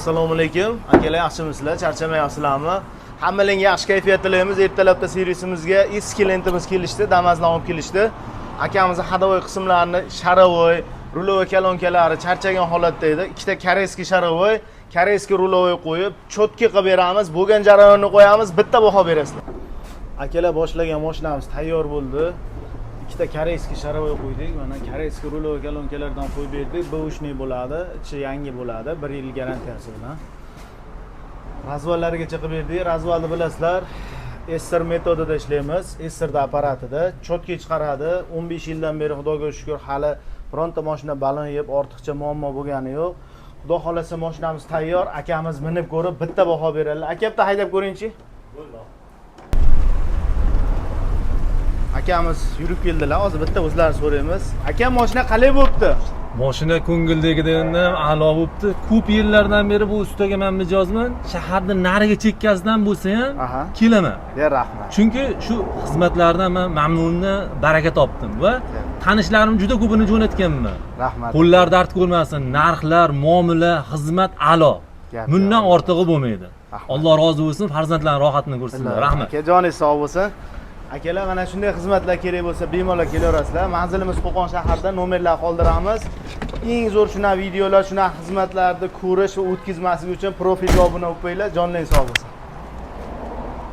Assalomu alaykum. Akalar, yaxshimisizlar? Charchamayapsizlarmi? Hammalarga yaxshi kayfiyat tilaymiz. Ertalabda servisimizga eski klientimiz kelishdi, Damazdan olib kelishdi. Akamizni ходовой qismlarini шаровой, rulovой kolonkalari charchagan holatda edi. Ikkita корейский шаровой, корейский rulovой qo'yib, чётко qilib beramiz. Bo'lgan jarayonni qo'yamiz, bitta baho berasizlar. Akalar, boshlagan mashinamiz tayyor bo'ldi. Ikkita корейский шаровой qo'ydik. Mana, корейский rulovой kolonkalardan qo'yib berdik. Бэушный bo'ladi, ichi yangi bo'ladi, 1 yil garantiyasi bilan. Развал larigacha qilib berdik. Развал ni bilasizlar, Esser metodida ishlaymiz. Esserda apparatida чётко chiqaradi. 15 yildan beri, Xudoga shukur, hali bironta mashina balon yeb, ortiqcha muammo bo'lgani yo'q. Xudo xolasa, mashinamiz tayyor. Akamiz minib ko'rib, bitta baho beradilar. Aka, bitta haydab ko'ringchi. Akamiz yurib keldilar. Hozir bitta o'zlarini so'raymiz. Aka, mashina qalay bo'pti? Moshina ko'ngildagidan ham a'lo bo'libdi. Ko'p yillardan beri bu ustaga man mijozman. Shaharni narigi chekkasidan bo'lsa ham kelaman. Ya, rahmat. Chunki shu xizmatlardan man mamnunni baraka topdim va tanishlarim juda ko'pini jo'natganman. Rahmat. Qo'llar dard ko'rmasin, narxlar, muomala, xizmat a'lo. Gap Bundan yo'q. ortig'i bo'lmaydi. Rahmat. Alloh rozi bo'lsin, farzandlarning rohatini ko'rsinlar. Rahmat. Aka, joningiz sog' bo'lsin. Akalar, mana shunday xizmatlar kerak bo'lsa, bemalol kelaverasizlar. Manzilimiz Qo'qon shahrida, nomerlar qoldiramiz. Eng zo'r shunaqa videolar, shunaqa xizmatlarni ko'rish va o'tkazmaslik uchun profilga obuna bo'lib qo'yinglar. Jonlaring sog' bo'lsin.